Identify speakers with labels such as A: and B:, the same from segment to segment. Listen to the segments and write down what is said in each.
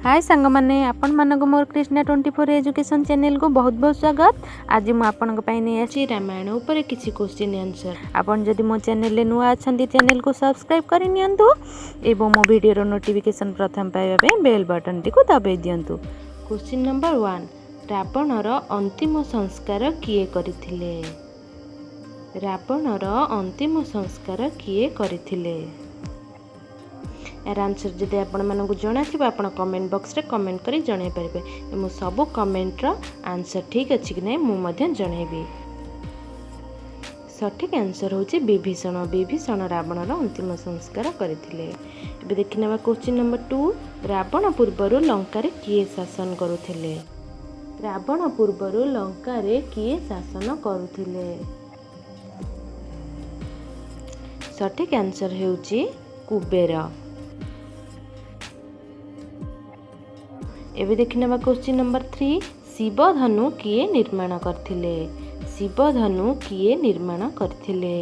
A: ହାଏ ସାଙ୍ଗମାନେ, ଆପଣମାନଙ୍କୁ ମୋର କ୍ରିଷ୍ଣା 24 ଏଜୁକେସନ୍ ଚ୍ୟାନେଲକୁ ବହୁତ ବହୁତ ସ୍ୱାଗତ। ଆଜି ମୁଁ ଆପଣଙ୍କ ପାଇଁ ନେଇ ଆସିଛି ରାମାୟଣ ଉପରେ କିଛି କୋଶ୍ଚିନ୍ ଆନ୍ସର୍। ଆପଣ ଯଦି ମୋ ଚ୍ୟାନେଲରେ ନୂଆ ଅଛନ୍ତି, ଚ୍ୟାନେଲକୁ ସବସ୍କ୍ରାଇବ୍ କରିନିଅନ୍ତୁ ଏବଂ ମୋ ଭିଡ଼ିଓର ନୋଟିଫିକେସନ୍ ପ୍ରଥମ ପାଇବା ପାଇଁ ବେଲ୍ ବଟନ୍ଟିକୁ ଦବାଇ ଦିଅନ୍ତୁ।
B: କୋଶ୍ଚିନ୍ ନମ୍ବର 1, ରାବଣର ଅନ୍ତିମ ସଂସ୍କାର କିଏ କରିଥିଲେ? ରାବଣର ଅନ୍ତିମ ସଂସ୍କାର କିଏ କରିଥିଲେ? ଏହାର ଆନ୍ସର୍ ଯଦି ଆପଣମାନଙ୍କୁ ଜଣାଥିବ, ଆପଣ କମେଣ୍ଟ ବକ୍ସରେ କମେଣ୍ଟ କରି ଜଣାଇ ପାରିବେ ଏବଂ ସବୁ କମେଣ୍ଟର ଆନ୍ସର୍ ଠିକ୍ ଅଛି କି ନାହିଁ ମୁଁ ମଧ୍ୟ ଜଣାଇବି। ସଠିକ୍ ଆନ୍ସର୍ ହେଉଛି ବିଭୀଷଣ। ବିଭୀଷଣ ରାବଣର ଅନ୍ତିମ ସଂସ୍କାର କରିଥିଲେ। ଏବେ ଦେଖିନେବା କୋଶ୍ଚିନ୍ ନମ୍ବର 2, ରାବଣ ପୂର୍ବରୁ ଲଙ୍କାରେ କିଏ ଶାସନ କରୁଥିଲେ? ରାବଣ ପୂର୍ବରୁ ଲଙ୍କାରେ କିଏ ଶାସନ କରୁଥିଲେ? ସଠିକ୍ ଆନ୍ସର୍ ହେଉଛି କୁବେର। ଏବେ ଦେଖିନେବା କୋଶ୍ଚିନ୍ ନମ୍ବର 3, ଶିବଧନୁ କିଏ ନିର୍ମାଣ କରିଥିଲେ? ଶିବଧନୁ କିଏ ନିର୍ମାଣ କରିଥିଲେ?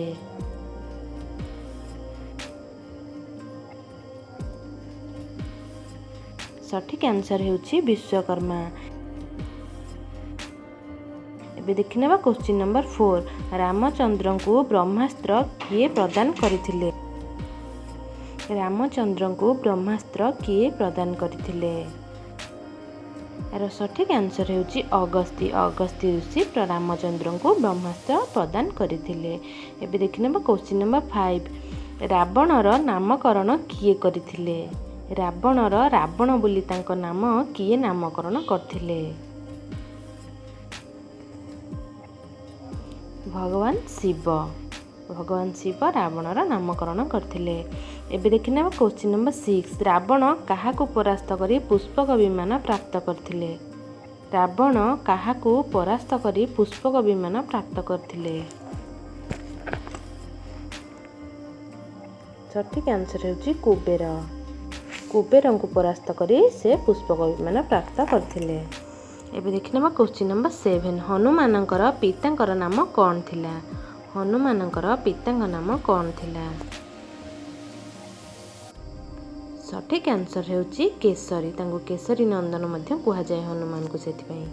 B: ସଠିକ୍ ଆନ୍ସର୍ ହେଉଛି ବିଶ୍ୱକର୍ମା। ଏବେ ଦେଖିନେବା କୋଶ୍ଚିନ୍ ନମ୍ବର 4, ରାମଚନ୍ଦ୍ରଙ୍କୁ ବ୍ରହ୍ମାସ୍ତ୍ର କିଏ ପ୍ରଦାନ କରିଥିଲେ? ରାମଚନ୍ଦ୍ରଙ୍କୁ ବ୍ରହ୍ମାସ୍ତ୍ର କିଏ ପ୍ରଦାନ କରିଥିଲେ? ଏହାର ସଠିକ୍ ଆନ୍ସର୍ ହେଉଛି ଅଗସ୍ତି। ଅଗସ୍ତି ଋଷି ରାମଚନ୍ଦ୍ରଙ୍କୁ ବ୍ରହ୍ମାସ୍ତ୍ର ପ୍ରଦାନ କରିଥିଲେ। ଏବେ ଦେଖିନେବା କୋଶ୍ଚିନ୍ ନମ୍ବର 5, ରାବଣର ନାମକରଣ କିଏ କରିଥିଲେ? ରାବଣର ରାବଣ ବୋଲି ତାଙ୍କ ନାମ କିଏ ନାମକରଣ କରିଥିଲେ? ଭଗବାନ ଶିବ। ଭଗବାନ ଶିବ ରାବଣର ନାମକରଣ କରିଥିଲେ। ଏବେ ଦେଖିନେବା କୋଶ୍ଚିନ୍ ନମ୍ବର 6, ରାବଣ କାହାକୁ ପରାସ୍ତ କରି ପୁଷ୍ପକ ବିମାନ ପ୍ରାପ୍ତ କରିଥିଲେ? ରାବଣ କାହାକୁ ପରାସ୍ତ କରି ପୁଷ୍ପକ ବିମାନ ପ୍ରାପ୍ତ କରିଥିଲେ? ସଠିକ୍ ଆନ୍ସର୍ ହେଉଛି କୁବେର। କୁବେରଙ୍କୁ ପରାସ୍ତ କରି ସେ ପୁଷ୍ପକ ବିମାନ ପ୍ରାପ୍ତ କରିଥିଲେ। ଏବେ ଦେଖିନେବା କୋଶ୍ଚିନ୍ ନମ୍ବର 7, ହନୁମାନଙ୍କର ପିତାଙ୍କର ନାମ କ'ଣ ଥିଲା? ହନୁମାନଙ୍କର ପିତାଙ୍କ ନାମ କ'ଣ ଥିଲା? ସଠିକ୍ ଆନ୍ସର୍ ହେଉଛି କେଶରୀ। ତାଙ୍କୁ କେଶରୀ ନନ୍ଦନ ମଧ୍ୟ କୁହାଯାଏ ହନୁମାନଙ୍କୁ ସେଥିପାଇଁ।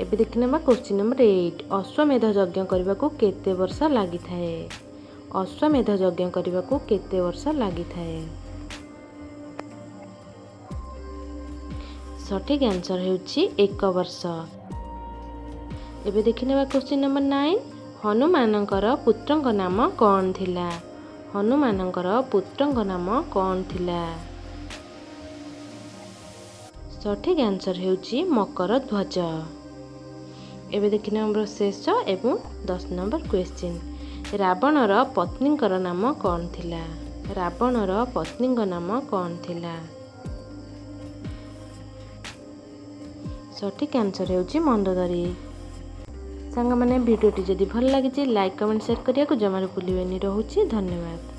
B: ଏବେ ଦେଖିନେବା କୋଶ୍ଚିନ୍ ନମ୍ବର 8, ଅଶ୍ୱମେଧ ଯଜ୍ଞ କରିବାକୁ କେତେ ବର୍ଷ ଲାଗିଥାଏ? ଅଶ୍ୱମେଧ ଯଜ୍ଞ କରିବାକୁ କେତେ ବର୍ଷ ଲାଗିଥାଏ? ସଠିକ୍ ଆନ୍ସର୍ ହେଉଛି 1 ବର୍ଷ। ଏବେ ଦେଖିନେବା କୋଶ୍ଚିନ୍ ନମ୍ବର 9, ହନୁମାନଙ୍କର ପୁତ୍ରଙ୍କ ନାମ କ'ଣ ଥିଲା? ହନୁମାନଙ୍କର ପୁତ୍ରଙ୍କ ନାମ କ'ଣ ଥିଲା? ସଠିକ୍ ଆନ୍ସର୍ ହେଉଛି ମକର ଧ୍ୱଜ। ଏବେ ଦେଖିନେବା ଆମର ଶେଷ ଏବଂ 10 ନମ୍ବର କ୍ୱେଶ୍ଚିନ୍, ରାବଣର ପତ୍ନୀଙ୍କର ନାମ କ'ଣ ଥିଲା? ରାବଣର ପତ୍ନୀଙ୍କ ନାମ କ'ଣ ଥିଲା? ସଠିକ୍ ଆନ୍ସର୍ ହେଉଛି ମନ୍ଦୋଦରୀ। ସାଙ୍ଗମାନେ, ଭିଡ଼ିଓଟି ଯଦି ଭଲ ଲାଗିଛି ଲାଇକ୍, କମେଣ୍ଟ, ସେୟାର କରିବାକୁ ଜମାରୁ ଭୁଲିବେନି। ରହୁଛି, ଧନ୍ୟବାଦ।